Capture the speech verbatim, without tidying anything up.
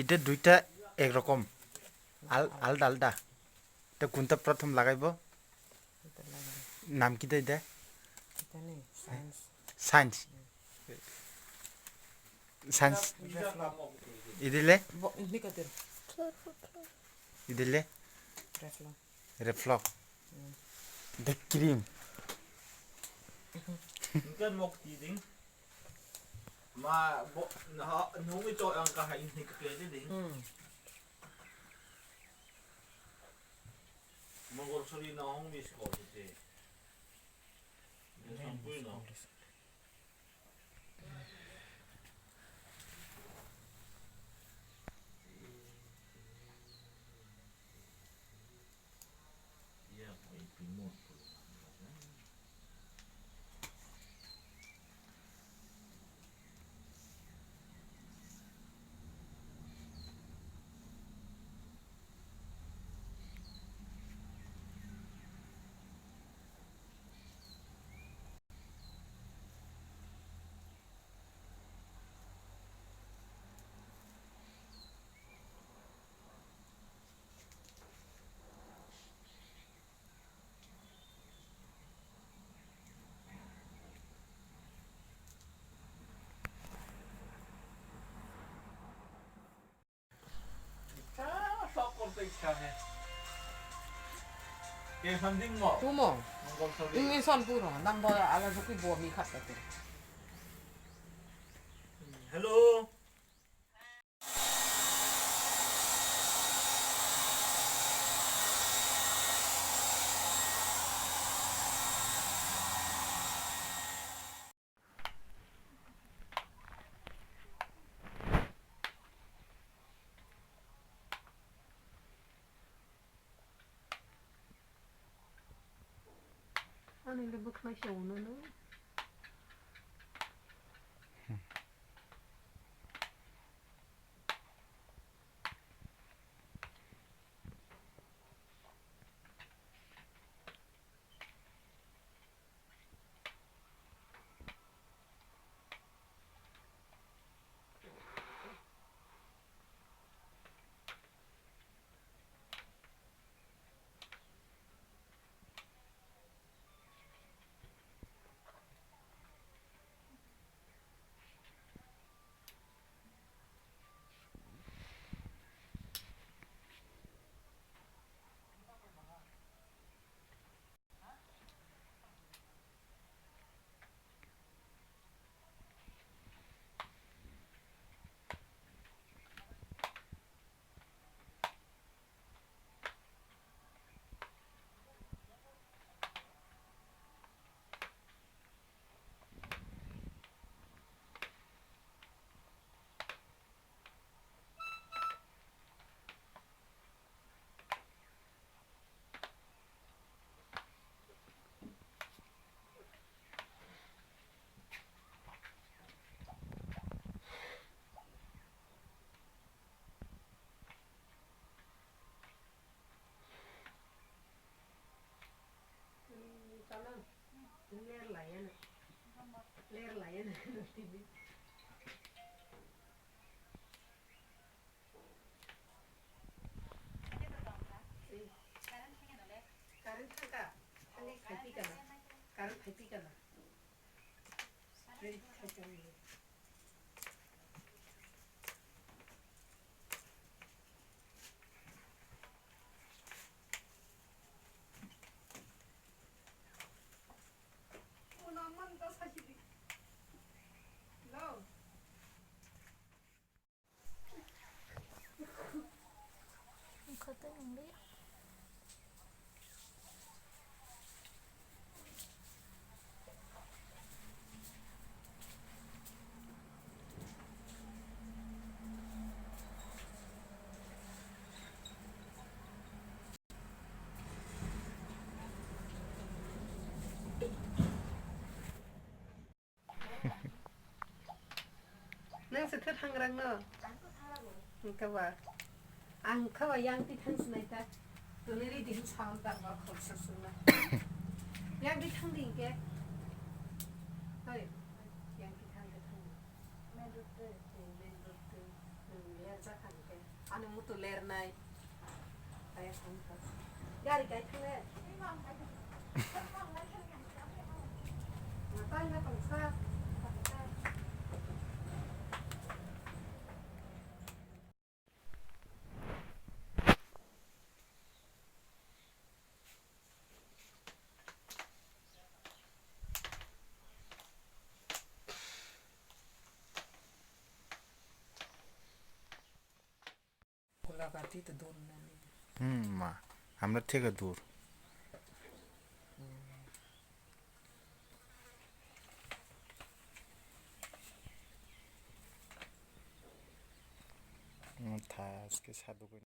Ide duita ek rokom. Al-, alda alda. Te kunta prothom lagaibo? Nam ki dai de? Science. Science. Idile? Idile? Reflux. The cream. Engke mok ti ding. Ma bo na nungi to ang ka hai ni ka ke ding. Mongol sori na hong mis ko te. Sampui no. Tumo. Ingin son puro, nang bo ala suki bo mi khat kate. Hello. Ani le bwkhlai se uno no. Current thangkha, thangwi khaipi kana, current khaipi kana. Current khaipi kana. Nang se thwthangrang no? Ang khe ba. Ang khe ba yang twi thang sinai ta. Toni ri di sa ta ba khorsa suna. Yang twi thang di ke. Hoi. Yang twi thang ke thang. Ani mutu lernai. Kaya khamkha. Gari kai thangre. Matai na khamsa. Golagati to dur nani. Hmm, ma. Hamra thega dur. Hmm, tha, aske sadhu koi.